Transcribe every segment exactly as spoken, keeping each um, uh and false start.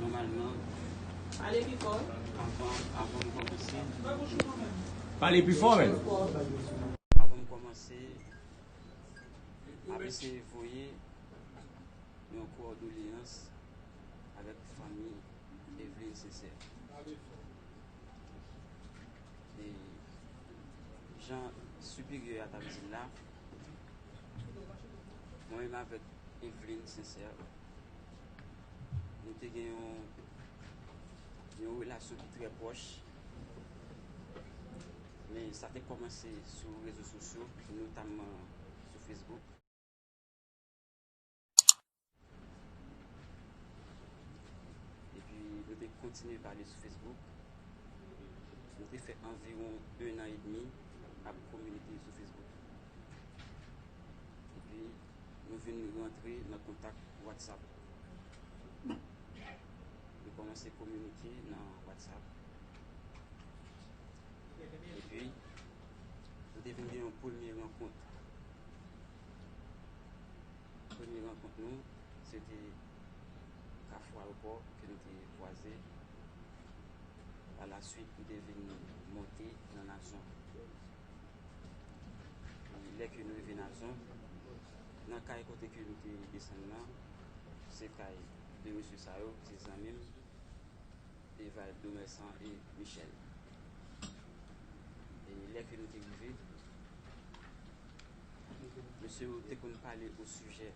Nòmalman, pale pi fò. Avan, avan m kòmanse, pale pi fò, men. Avan m kòmanse, m ap eseye voye yon kondoleyans avèk fanmi Eveline Sincère. E jan siperyè a t ap di l la, mwen menm avèk Eveline Sincère, nou te gen yon, yon relasyon ki trè pwòch, men sa te kòmanse sou rezo sosyo, notamman sou Facebook. Epi nou te kontinye pale sou Facebook. Nou te fè anviwon en an edmi ap kominike sou Facebook. Epi nou vin rantre nan kontak WhatsApp. Nou kòmanse kominike nan WhatsApp. Epi nou te vin gen yon premye rankont. Premye rankont nou, se te Kafou Alkò ke nou te kwaze. Pa la swit, nou te vin monte nan Nazon. Lè ke nou rive Nazon, nan kay kote ke nou te desann nan, se kay de mesye sa yo, se zanmi m, Eval, Domersan e Michel. E lè ke nou te rive, mesye yo te konn pale o sijè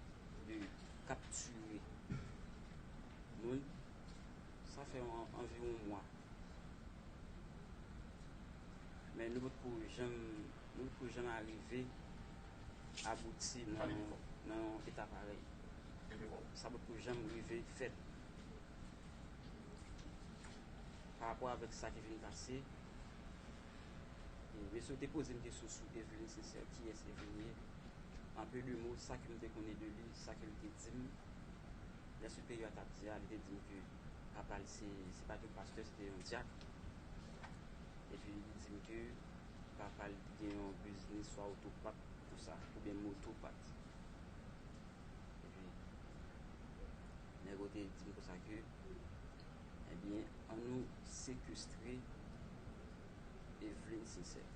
de kaptire moun. Sa fè an, anviwon mwa. Men nou potko janm, nou potko janm arive abouti nan, nan yon eta parèy. Sa potko janm rive fèt. Pa rapò avèk sa ki vin pase, e, mesye yo te poze m kesyon sou Eveline Sincère, kiyès Eveline ye. An pe de mo, sa ke m te konnen de li, sa ke l te di m, lè siperyè a t ap di a, li te di m ke papa l se, se pa te yon pastè, se te yon dyak. Epi li di m ke papa l gen yon biznis swa otopat pou sa, oubyen motopat. Epi nèg yo te di m konsa ke, ebyen, ann nou sekestre Eveline Sincère.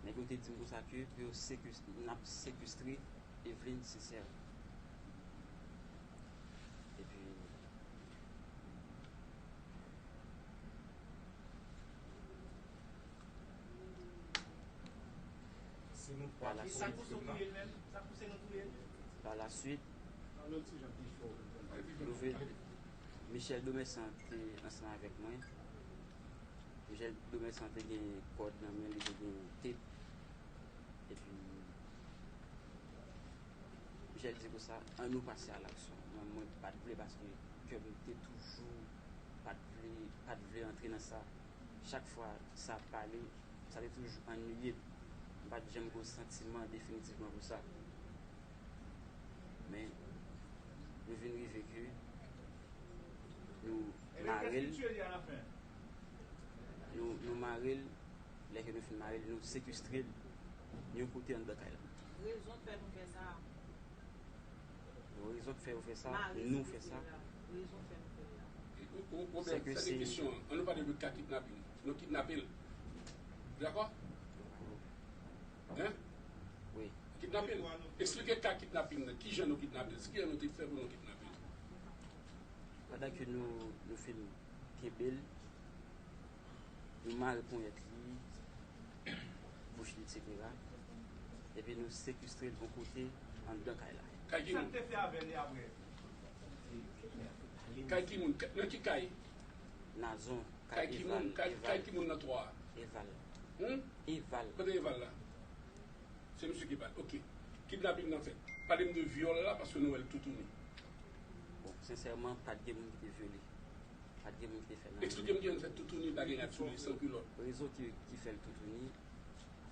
Nèg yo te di m konsa ke pou yo sekes-, n ap sekestre Eveline Sincère. Epi, pa la swit, pa la swit, nou vin, Michel Domersan te ansanm avèk mwen. Michel Domersan te gen kòd nan men li, te gen tep. Epi, Michel di konsa, ann nou pase a laksyon. Mwen, mwen pa t vle paske kè m te toujou pa t vle, pa t vle antre nan sa. Chak fwa sa ap pale, sa te toujou annuiye m. M pa t janm gen yon santiman definitivman pou sa. Men, nou vin rive ke nou mare l. Nou, nou mare l. Lè ke nou fin mare l, nou sekestre l yon kote anndan kay la. Rezon k fè nou fè sa. Rezon k fè yo fè sa, nou fè sa. Rezon k fè nou fè sa. Ou, ou, ou, se ke se kesyon an. Ann nou pale de ka kidnaping. Nou kidnape l. Dakò? Hein? Wi. Kidnape l. Eksplike ka kidnaping nan. Kijan nou kidnape l? Kijan nou te fè pou nou kidnape l? Pandan ke nou, nou fin kenbe l, nou mare ponyèt li, bouch li, etsetera. Epi nou sekestre l yon kote anndan kay la. Kay ki moun? Sa n te fè avè li apre? Kay ki moun? Nan ki kay? Nazon, kay Eval. Kay ki moun? Kay ki moun nan twa a? Eval. Hmm? Eval. Kote Eval la? Se misye ki bat. Ok. Kidnaping nan fèt. Pale m de vyòl la, paske nou wè l toutouni. Bon, sensèman, pa t gen moun ki te vyole. Pa t gen moun ki te fè nan. Eksplike m kijan fè toutouni pa gen rad sou li, san kilòt. Rezon ki, ki fè l toutouni,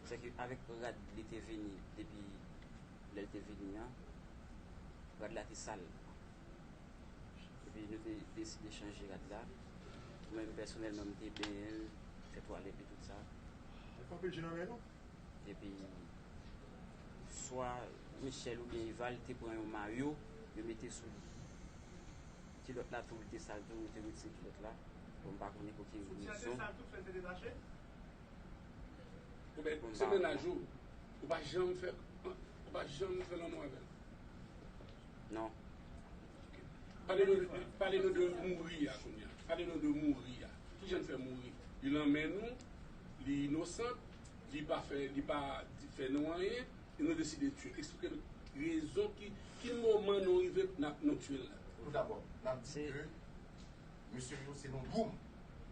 se ke avèk rad li te vini depi lè l te vini an, rad la te sal. Epi nou te deside chanje rad la. Mwen menm pèsonèlman, m te benyen l, fè twalèt li, tout sa. Epi swa Michel oubyen Eval te pran yon mayo, yo mete sou li. Kilòt la tou, li te sal tou, yo te retire kilòt la. Bon, m pa konnen pou ki rezon. Ou ben, se mennaj ou. Ou pa janm fè, ou pa janm fè lanmou avè l? Non. Pale nou, pale nou de mouri a kounye a. Pale nou de mouri a. Kijan l fè mouri? Li nan men nou, li inosan, li pa fè, li pa fè nou anyen, e nou deside tye l. Eksplike nou rezon ki, ki moman nou rive n ap, nou tye l la. Toudabò, n ap di ke mesye yo se nan dwoum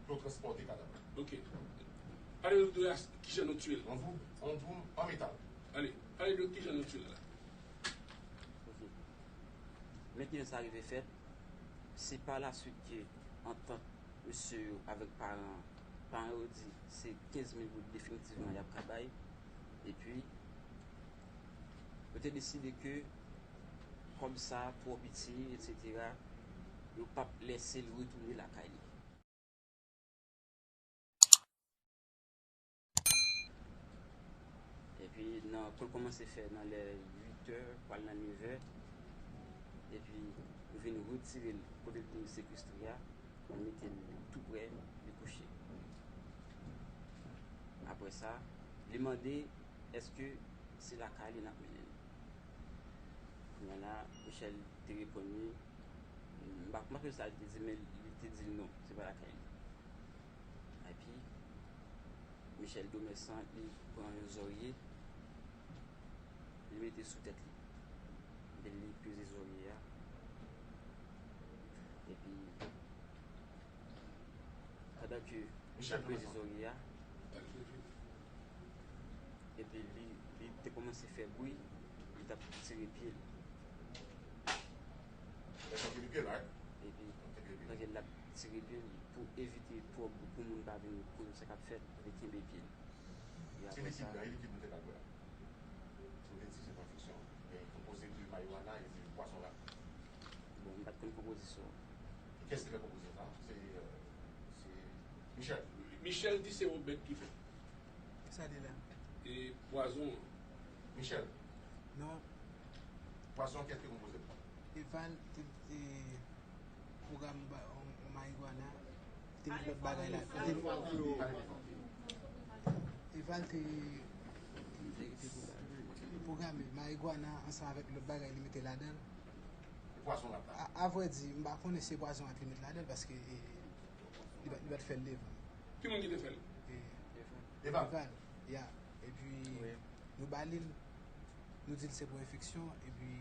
pou yo transpòte kadav la. Ok. Pale nou de kijan nou tye l. Yon dwoum, yon dwoum an metal. Ale, pale de kijan nou tye l la. Ok. Men kijan sa rive fèt, se pa laswit ke antant mesye yo avèk paran, paran yo di se kenz mil goud definitivman y ap ka bay. Epi, yo te deside ke kòb sa twò piti, etsetera, yo p ap lèse l retounen lakay li. Epi, nan, pou l kòmanse fè nan lè uit è, pral nan nèf è, epi, yo vin retire l kote l te sekestre a, yo mete l tou prè, li kouche. Apre sa, li mande èske se lakay li n ap mennen l. Kounye a la, Michel te reponn li, m pa, m pa sonje sa li te di, men li te di l non, se pa lakay li. Epi, Michel Domersan, li pran yon zòrye, li mete sou tèt li. Epi li peze zòrye a. Epi, pandan ke Michel ap peze zòrye a, epi li, li te kòmanse fè bri, li t ap tire pye l. Epi, pandan l ap tire pye l, pou evite twòb, pou moun pa vin konnen sa k ap fèt, li kenbe pye l. E apre sa, Bon, m pa t konn konpozisyon an. Kiyès ki fè konpozisyon sa? Se, euh, se Michel. Michel di se Obed ki fè. Sa li la? E pwazon an. Michel. Non. Pwazon an, kiyès ki konpoze l? Eval te, te pwogram ba, on, on marijuana. Te met lòt bagay la. Te, Eval te pwograme marijuana ansanm avèk lòt bagay li mete ladan l. E pwazon rap la? A, a vrè di, m pa konnen se pwazon rap li met ladan l paske, e, li pa, li pa t fè l devan. Ki moun ki te fè l? E, Eval. Eval, ya. Epi, nou ba li l, nou di l se pou enfeksyon, epi,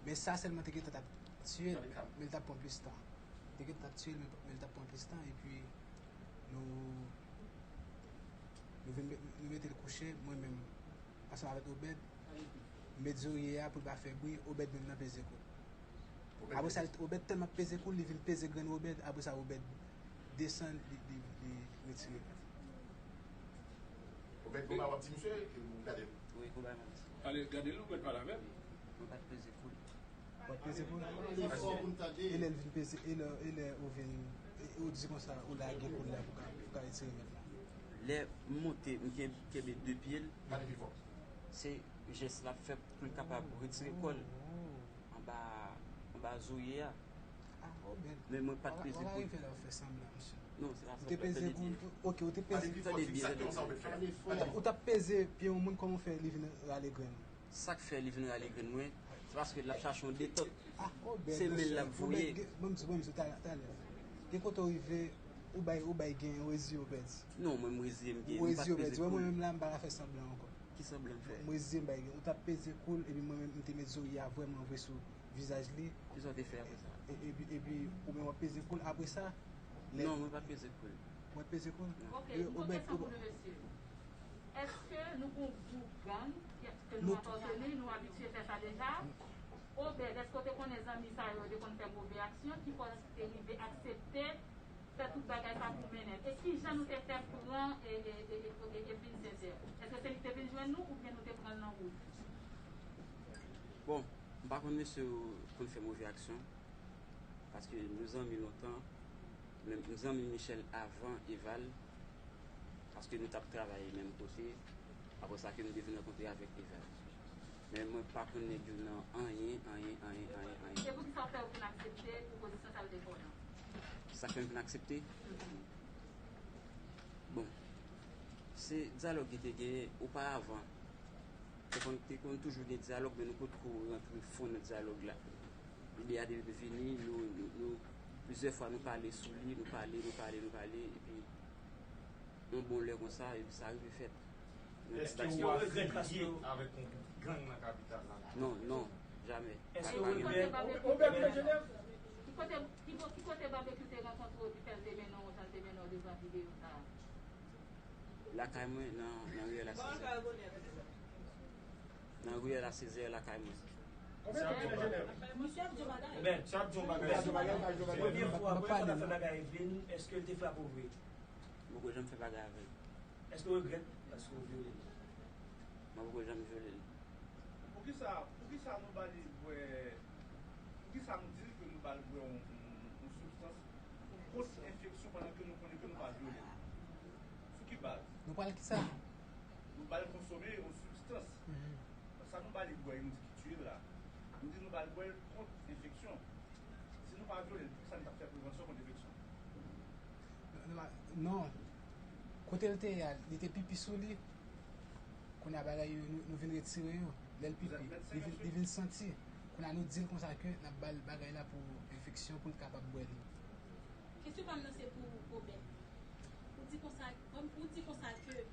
men sa sèlman te gentan t ap tiye l, men l t ap pran plis tan. Te gentan t ap tiye l, men, men l t ap pran plis tan, epi nou, nou vin met, nou mete l kouche, mwen menm, ansanm avèk Obed, m met zorye a pou l pa fè bri, Obed menm nan peze kou l. Apre sa, Obed tèlman ap peze kou l, li vin peze grenn Obed, apre sa, Obed desann, li, li, li retire l. Obed, konba w ap di misye, ou gade l? Wi, konba m ap di. Ale, gade l, Obed pale avè l. Mwen pa t peze kou l. Ou pa t peze kou l? E lè l vin peze, e lè, e lè ou vin, e, ou di konsa, ou lage kou l la pou ka, pou ka retire mèt la? Lè m monte, m ken-, kenbe de pye l. Pale pi fò. Se jès l ap fè pou l kapab retire kò l anba, anba zorye a. Ah, Obed. Men mwen pa t peze kou l. Ou pa rive la, ou fè sanblan, mesye. Non, se pa sanblan, tande byen. Ou te peze kou l, ok, ou te peze. Tande byen, tande byen. Ou t ap peze pye yon moun, kòman w fè li vin rale grenn ou? Sa k fè li vin rale grenn mwen, se paske l ap chache yon detant. Ah, Obed, mesye, Obed, gen, ban m di, ban m di, talè, talè. Gen kote w rive, ou bay, ou bay gen, ou reziye, Obed. Non, mwen, m reziye, m gen, m pa t peze kou l. Ou reziye, Obed. Wè, mwen menm la, m pa ka fè sanblan ankò. Ki sanblan m fè? M reziye, m bay gen. Ou t ap peze kou l, epi mwen menm, m te met zorye a vrèman vre sou, vizaj li. Kisa w te fè apre sa? E- epi epi ou menm w ap peze kou l apre sa? Lè- Non, mwen pa peze kou l. Mwen peze kou l? Non. Ok, yon kesyon pou nou, mesye. Èske nou gon gwoup gang ke nou apateni, nou abitye fè sa deja? Obed, èske w te konnen zanmi sa yo te konn fè move aksyon ki fè w te rive aksepte fè tout bagay sa pou mennen l? E kijan nou te fè pran e, e, e, e, e, e Evelyne Césaire? Èske se li ki te vin jwenn nou oubyen nou te pran l nan wout? Bon, m pa konn mesye yo konn fè move aksyon, paske nou zanmi lontan, men m zanmi Michel avan Eval, paske nou t ap travay menm kote, apre sa ke m te vin rankontre avèk Eval. Men mwen pa konn nèg yo nan anyen, anyen, anyen, anyen, anyen. E poukisa w fè w vin aksepte pwopozisyon sa yo te fè w lan? Sa k fè m vin aksepte? Bon, se dyalòg ki te genyen oparavan. Te konn, te konn toujou gen dyalòg, men nou potko rantre fon nan dyalòg la. Ide a te vini, nou, nou, nou, plizyè fwa nou pale sou li, nou pale, nou pale, nou pale, epi yon bon lè konsa, epi sa rive fèt. Èske w ap fè lye avèk yon gwoup gang nan kapital la? Non, non, jamè. Èske w regrèt? Ki kote, ki kote Babekyou te rankontre w epi fè l te mennen w jan l te mennen w devan videyo sa a? Lakay mwen, nan, nan riyèl a Sezè. Nan riyèl a Sezè, lakay mwen. Ebyen, sa ap di yon bagay. Premye fwa, premye fwa w ta fè bagay Evelyne, èske l te frape w vre? Mwen poko janm fè bagay avè l. Èske w regrèt paske w vyole l? Mwen poko janm vyole l. Poukisa, poukisa nou ba li bwè, poukisa nou di l ke nou ba l bwè yon, yon, yon sibstans kont enfeksyon pandan ke nou konnen ke nou pa vyole l? Sou ki baz? Nou pral kisa? Nou ba l konsome yon sibstans. Sa nou ba li bwè, nou di ki tiye l la. Nou di nou ba l bwè l kont enfeksyon. Si nou pa vyole l, poukisa nou t ap fè prevansyon kont enfeksyon? Non, non. Kote l te ye a, li te pipi sou li. Kounye a bagay yo, nou, nou vin retire yo. Lè l pipi, li vin, li vin santi. Kounye a nou di l konsa ke n ap ba l bagay la pou enfeksyon, pou l kapab bwè li. Kesyon pa m nan se pou Obed. Ou di konsa, ou di konsa ke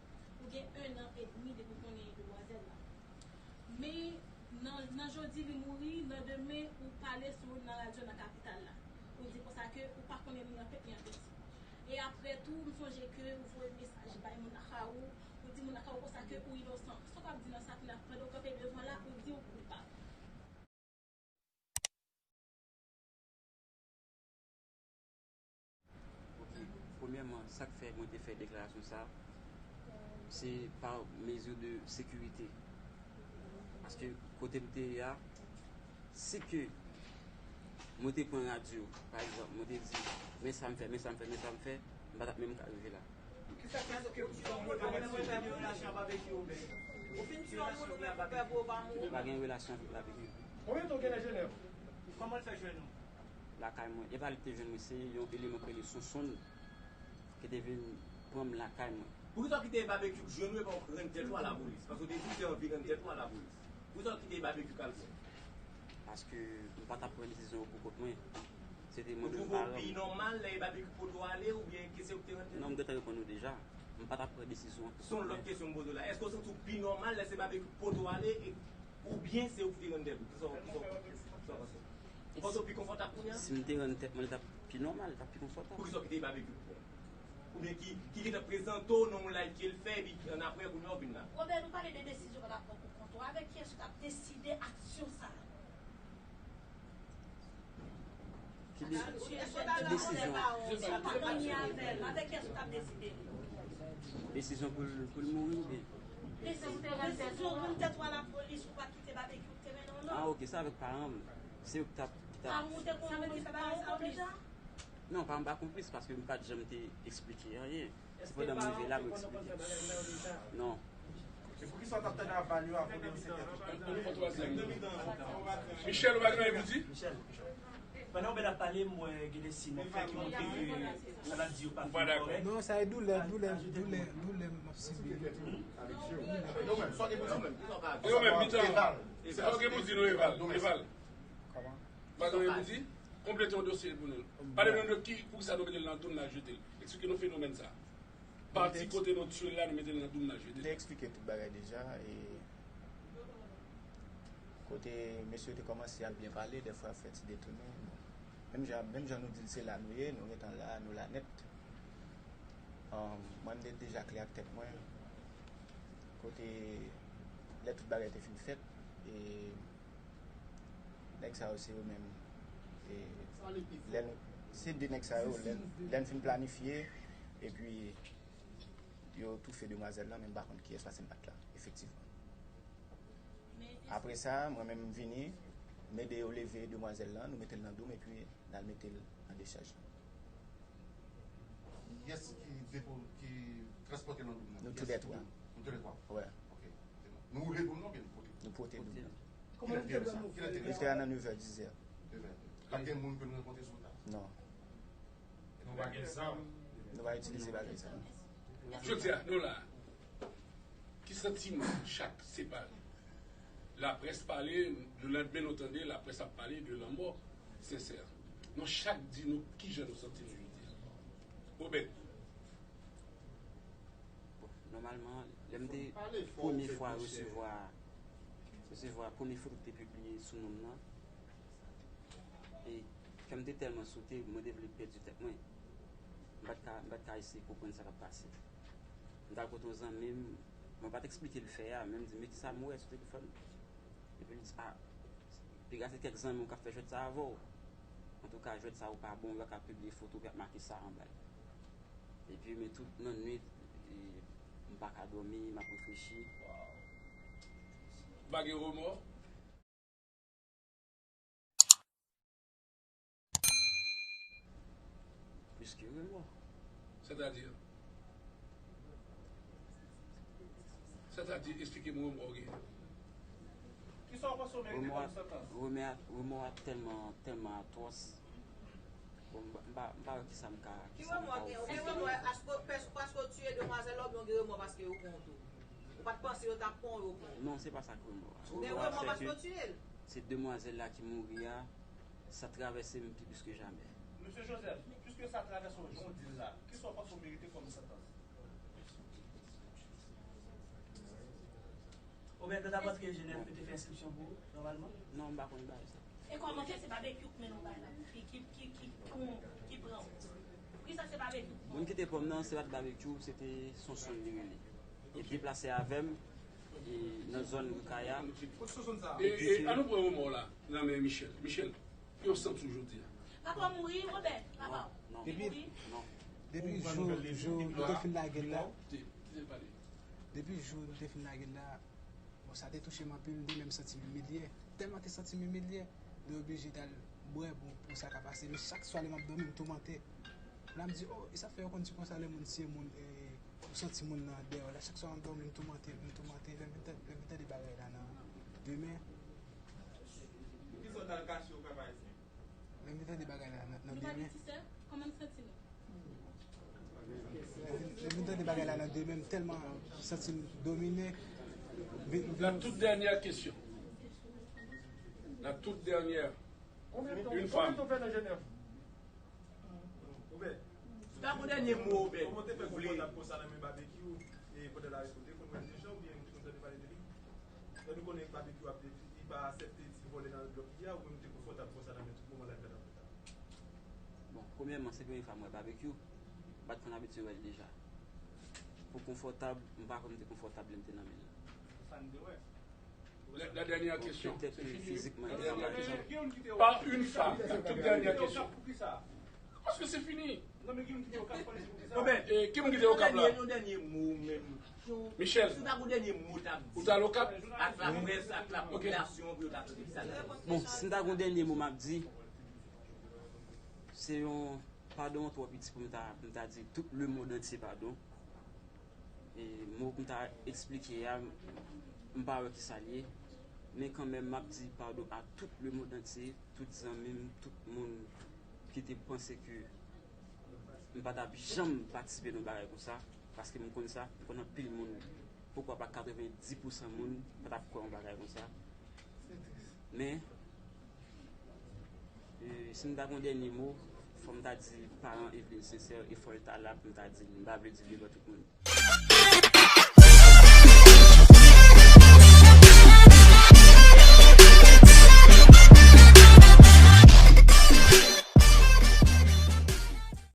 ou gen ennan edmi depi w konnen demwazèl la. Men nan, nan jodi li mouri, nan demen ou pale sou nan radyo nan kapital la. Ou di konsa ke ou pa konnen li an pèp ni an pèti. E apre tou, m sonje ke ou voye mesaj bay moun lakay ou, ou di moun lakay ou konsa ke ou inosan. Sa w ap di nan sa kounye a, pandan w kanpe devan la, ou di ou koupab. Ok, premyèman, sa k fè mwen te fè deklarasyon sa, se pa mezi de sekirite. Paske kote m te ye a, si ke mwen te pran radyo, pa egzanp, mwen te di, men sa m fè, men sa m fè, men sa m fè, m pa t ap menm ka rive la. Kisa k esplike pou sa mwen pa gen relasyon avèk yo, men ou fin tiye yon moun ou menm ou pè pou yo pa mouri. M pa gen relasyon avèk Babekyou. Konbyen tan w gen nan Jenèv? Kòman l fè jwenn ou? Lakay mwen. E pa li ki te jwenn mwen, se yon eleman k rele Sonsonn ki te vin pran m lakay mwen. Poukisa w kite Babekyou k jwenn ou epi w rann tèt ou a lapolis? Paske w te di w te anvi rann tèt ou a lapolis. Poukisa w kite Babekyou k al jwenn ou? Paske m pa t ap pran desizyon yo pou kont mwen. Se te mande m paran m. Ou twouve w pi nòmal lè e Babekyou pote w ale oubyen ke se ou ki te rann tèt ou? Non, m gentan reponn ou deja. M pa t ap pran desizyon an pou kont mwen. Se yon lòt kesyon m poze w la. Èske w santi w pi nòmal lè se Babekyou pote w ale e, oubyen se ou ki te rann tèt ou? Kisa w, kisa w, kisa w panse? Ou panse w pi konfòtab kounye a? Si m te rann tèt mwen, li t ap pi nòmal, li t ap pi konfòtab. Poukisa w kite Babekyou pran w? Oubyen ki, ki gentan prezante w nan yon live ke l fè, epi annapre, kounye a w vin la? Obed, ou pale de desizyon w t ap pran pou kont ou. Avèk kiyès ou t ap deside aksyon sa a? Ki de-, ki desizyon? Desizyon pou l, pou l mouri oubyen? Desizyon pou rann tèt ou a lapolis, ou pa t kite Babekyou te mennen w non. Ah, ok, se avèk paran m. Se yo ki t ap, ki t ap. Paran w te konplis nan bagay sa yo deja? Non, paran m pa konplis paske m pa t janm te eksplike anyen. Se pandan m rive la, mwen eksplike. Non. Se poukisa w t ap tande aval yo a kote yo se tèt ou? Michel, ou pa gen anyen pou di? Michel, pandan Obed ap pale, m wè gen de siy nan fè ki montre ke sa l ap di yo pa fin kòrèk. Non, sa e doulè, doulè, doulè, doulè m ap sibi. Yo menm, sa w gen pou di? Yo menm, mitan. Sa w gen pou di nou, Eval? Eval. Kòman? Ou pa gen anyen pou di? Konplete yon dosye pou nou. Pale nou de ki, poukisa nou mete l nan doum n al jete l. Eksplike nou fenomèn sa. Pati kote nou tiye l la, nou mete l nan doum n al jete l. M te eksplike tout bagay deja, e Kote mesye yo te kòmanse ap byen pale, dèfwa ap fè ti detounen. Bon. Menm jan, menm jan nou di l se la nou ye, nou gentan la, nou la nèt. Ahn, mwen, m te deja klè ak tèt mwen. Kote lè tout bagay te fin fèt, e nèg sa yo se yo menm. E lè nou, se de nèg sa yo, lè, lè n fin planifye, epi yo toufe demwazèl lan, men m pa konn kiyès paske m pa t la, efektivman. Apre sa, mwen menm m vini, m ede yo leve demwazèl lan, nou mete l nan doum epi n al mete l nan dechaj. Kiyès ki depo, ki transpòte l nan doum nan? Nou toulètwa. Nou toulètwa? Wè. Ok. Nou woule doum nan oubyen nou pote l? Nou pote doum nan. Kilè l te sa? Kilè l te Li te a nan nèf è, diz è. Ak gen moun ke nou rankontre sou wout la? Non. Nou pa gen zam. Nou pa itilize bagay sa. Jodi a, nou la. Ki santiman chak separe? Laprès pale, lelandmen nou tande laprès ap pale de lanmò Sensè. Nou chak di nou kijan nou santi nou jodi a. Obed. Bon, nòmalman, lè m te premye fwa resevwa resevwa premye foto ki te pibliye sou non m nan, e kè m te tèlman sote, mwen te vle pèdi tèt mwen. M pa t ka, m pa t ka eseye konprann sa k ap pase. M t al kote yon zanmi m, mwen pa t eksplike l fè a, men m di, men kisa m wè sou telefòn? Epi l di, a, piga se kèk zanmi w k ap fè jwèt sa avè w. Antouka, jwèt sa yo pa bon, yo pa ka pibliye foto, yo ap make sa anba l. Epi, men tout nan nwit, e, m pa ka dòmi, m ap reflechi. Ou pa gen remò? Plis ke remò. Sètadi? Sètadi, esplike m remò w genyen. Kisa w panse w merite kòm santans? Remò a, remò a tèlman, tèlman atwòs. Bon, m pa, m pa, m pa wè kisa m ka, Ki kisa m remò ka gen? Ou ofri. Gen remò paske, paske, paske w tiye demwazèl la oubyen w gen remò paske yo pran w tou? Ou pa t panse yo t ap pran w, yo pran w? Non, se pa sa k remò a. Ou gen remò paske w tiye l? Se demwazèl la ki mouri a, sa travèse m pi plis ke jamè. Mesye Joseph, piske sa travèse w jan w di l la, kisa w panse w merite kòm santans? Oubyen, daprè sa Jenèf te fè enskripsyon pou ou, nòmalman? Non, m pa konn bagay sa. E kòman ke se babekyou k mennen w bay la pou fi ki, ki, ki, ki, ki pran w? Poukisa se babekyou k pran Moun w? ki te pran m nan, se pa t babekyou, se te Sonson li rele. Li deplase avè m e nan zòn Rikaya. E, e, an nou pran remò w la nan men Michel. Michel, ki w santi w jodi a? Papa w mouri, Robè, papa w. Non, Li Depi, mouri. non. Depi jou, jou nou te fin lage l la, Kite, kite l pale. Depi jou nou te fin lage l la, bon, sa te touche m anpil, m te menm santi m imilye. Tèlman te santi m imilye, m te oblije t al bwè pou, pou sa ka pase. Men chak swa lè m ap dòmi, m toumante. La m di, oh, e sa fè yo konn di konsa lè moun tiye moun, e, ou santi moun nan deyò la. Chak swa m ap dòmi, m toumante, m toumante. Lè m vin tande, lè m vin tande bagay la nan demen. Poukisa w t al kache ou pè pa isit? Lè m vin tande bagay la nan, nan Nou pa demen. Di ti sè, kòman n santi nou? Lè m vin tande bagay la nan demen, m tèlman santi m domine. Vin, La vin, toute dernière question. La toute dernière. Une femme. Oubyen, Ou ta gon dènye mo, Obed, ou vle? Konsa nan men Babekyou, e pandan l arete, ou te konn wè l deja, oubyen ou te konn tande pale de li? Lè nou konnen Babekyou ap defi, li pa aksepte ti vòlè nan lòt li a, ou menm ou te konfòtab konsa nan men tout moman l ap fèt ap fèt la? Bon, premyèman, se premye fwa m wè Babekyou. M pa t konn abitye wè l deja. Pou konfòtab, m pa kwè m te konfòtab lè m te nan men l. Sa n te wè. La, la dernière question, Petèt c'est fini. Fizikman, Ki te travay okipe sa. w? Ki moun ki te Par une femme, la toute dernière question. Pou kisa? Parce que c'est fini. Non, men ki moun ki te okipe w? Pou kisa? E ki moun ki te okap la? Yon dènye mo menm. Michel. Si w ta gon dènye mo w t ap Ou di ta lokap? ak laprès, ak lapopilasyon pou yo ta tande sa. Bon, si m ta gon dènye mo m ap di, se yon padon twò piti pou m ta, pou m ta di tout lemonn antye padon. E mo pou m ta eksplike a, m pa wè kisa l ye. Men kanmenm, m ap di padon a tout lemonn antye, tout zanmi m, tout moun ki te panse ke m pa t ap janm patisipe nan bagay konsa, paske m konn sa, m konn anpil moun, poukwa pa katrevenndis pousan moun pa t ap kwè yon bagay konsa. Men, e, si m ta gon dènye mo, fò m ta di paran Eveline Sincère, e fò l ta la pou m ta di l, m pa vle di l devan tout moun.